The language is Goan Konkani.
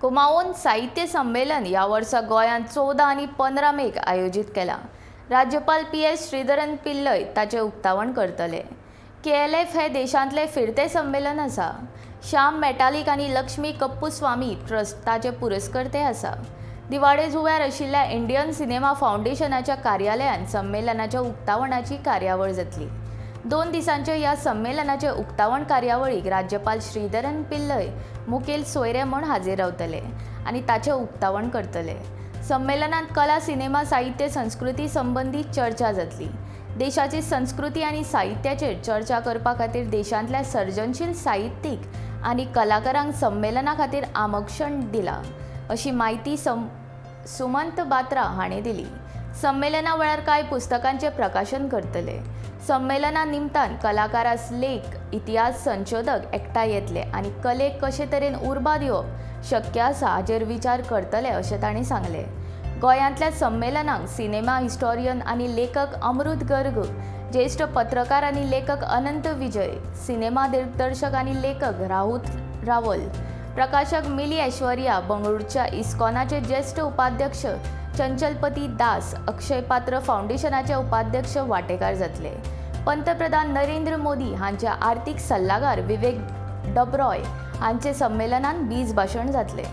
कुमाऊन साहित्य संमेलन ह्या वर्सा गोंयांत 14 आनी 15 मेक आयोजीत केलां. राज्यपाल पी.एस. श्रीधरन पिल्लय ताचें उक्तावण करतले. केएलएफ हे देशांतलें फिरतें संमेलन आसा. श्याम मेटालिक आनी लक्ष्मी कप्पुस्वामी ट्रस्ट ताचे पुरस्कर्ते आसा. दिवाडे जुंव्यार आशिल्ल्या इंडियन सिनेमा फावंडेशनाच्या कार्यालयांत संमेलनाच्या उक्तावणाची कार्यावळ जातली. 2 दिसांच्या ह्या संमेलनाचे उक्तावण कार्यावळीक राज्यपाल श्रीधरन पिल्लय मुखेल सोयरे म्हूण हाजीर रावतले आनी ताचें उक्तावण करतले. संमेलनांत कला, सिनेमा, साहित्य, संस्कृती संबंदीत चर्चा जातली. देशाची संस्कृती आनी साहित्याचेर चर्चा करपा खातीर देशांतल्या सर्जनशील साहित्यीक आनी कलाकारांक संमेलना खातीर आमंत्रण दिलां, अशी म्हायती सुमंत बात्रा हांणी दिली. संमेलना वेळार कांय पुस्तकांचें प्रकाशन करतले. संमेलना निमतान कलाकार, लेखक, इतिहास संशोधक एकठांय येतले आनी कलेक कशे तरेन उर्बा दिवप शक्य आसा हाचेर विचार करतले, अशें तांणी सांगलें. गोंयांतल्या संमेलनाक सिनेमा हिस्टोरियन आनी लेखक अमृत गर्ग, ज्येश्ठ पत्रकार आनी लेखक अनंत विजय, सिनेमा दिग्दर्शक आनी लेखक राहुल रावल, प्रकाशक मिली ऐश्वर्या, बंगळुरूच्या इस्कॉनाचे ज्येश्ठ उपाध्यक्ष चंचलपती दास, अक्षय पात्र फावंडेशनाचे उपाध्यक्ष वांटेकार जातले. पंतप्रधान नरेंद्र मोदी हांचे आर्थिक सल्लागार विवेक डबरॉय हांचे संमेलनात बीज भाशण जातले.